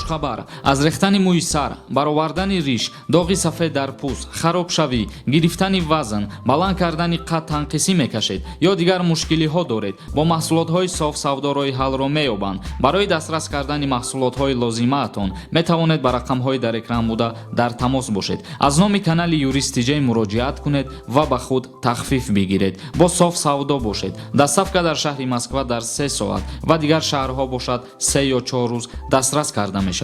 Хушхабар: аз рехтани мӯи сар, баровардани риш, доғи сафед дар пӯст, харобшавӣ, гирифтани вазн, баланд кардани қад танқисӣ мекашед ё дигар мушкилиҳо доред, бо маҳсулотҳои Соф Савдо роҳи ҳаллро меёбанд. Барои дастрас кардани маҳсулотҳои лозимаатон метавонед ба рақамҳои дар экран буда дар тамос бошед. Аз номи канали Юрист Тиҷей муроҷиат кунед ва ба худ тахфиф бигиред. Бо Соф Савдо бошед. Доставка дар шаҳри Москва дар 3 соат ва дигар шаҳрҳо бошад, 3 ё 4 рӯз дастрас карда мешавад.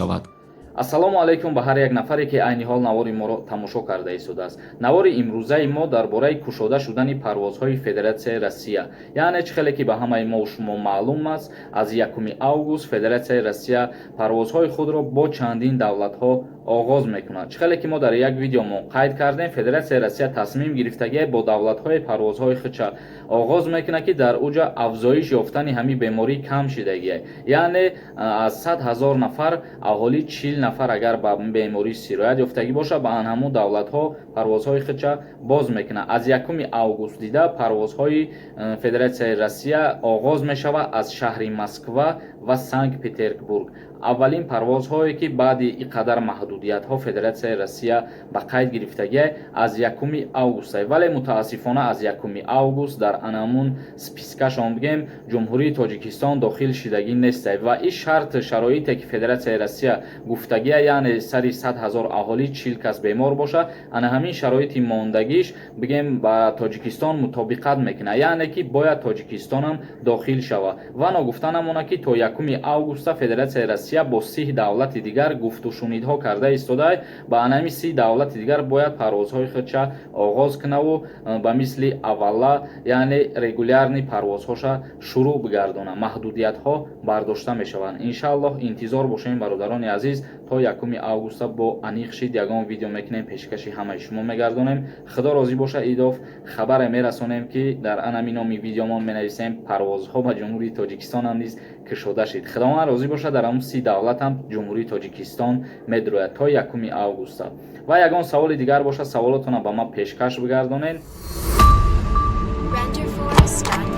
Ассалому алайкум ба ҳар як нафаре, ки айни ҳол навори моро тамошо карда истодааст. Навори имрӯзаи мо дар бораи кушода шудани парвозҳои Федератсияи Россия. Яъне чӣ хеле ки ба ҳамаи мо шумо маълум аст, аз 1 август Федератсияи Россия парвозҳои худро бо чандин давлатҳо оғоз мекунад. Чӣ хеле ки мо дар як видеомон қайд кардем, Федератсияи Россия тасмим гирифтагие, бо давлатҳои парвозҳои худша оғоз мекунад, ки дар уҷа афзоиш ёфтани ҳамин беморӣ кам шидагие. Яъне аз 100 000 нафар аҳолӣ 40 нафар агар ба беморӣ сироят ёфтагӣ бошад, ба ан ҳамун давлатҳо парвозҳои худша боз мекунад. Аз 1 август дида парвозҳои Федератсияи Россия оғоз мешавад аз шаҳри Москва ва Санкт Петербург. Аввалин парвозҳое, ки баъди ин қадар маҳдудиятҳо Федератсияи Россия ба қайд гирифтагия, аз 1 августа. Вале мутаассифона аз 1 август дар анамун спискашон, бигем, Ҷумҳурии Тоҷикистон дохил шидагӣ нестай. Ва ин шарт шароите, ки Федератсияи Россия гуфтагия, яъне сари 100 000 аҳолӣ 40 кас бемор бошад, ана ҳамин шароити мондагиш, бигем, ба Тоҷикистон мутобиқат мекунад, яъне ки бояд Тоҷикистонам дохил шавад. Ва ногуфта намонад, ки то 1 августа Федератсияи Россия бо 30 давлати дигар гуфтушунидҳо карда истодааст. Ба анами 30 давлати дигар бояд парвозҳои худша оғоз кунаву ба мисли аввала, яъне регулярный парвозҳоша шурӯъ бигардонад, маҳдудиятҳо бардошта мешаванд. Иншааллоҳ, интизор бошем, бародарони азиз, то 1 августа бо аниқ шид, ягон видео мекунем, пешкаши ҳамаи шумо мегардонем. Худо розӣ боша, идоф хабаре мерасонем, ки дар анами номи видеомон менависем: парвозҳо ба Ҷумҳурии Тоҷикистонам низ кушода шид. Худованд розӣ бошад, дар ҳамун 30 давлатам Ҷумҳурии Тоҷикистон медрояд то 1 августа. Ва ягон саволи дигар бошад, саволотонро ба ман пешкаш бигардонед. Renderforest.ai.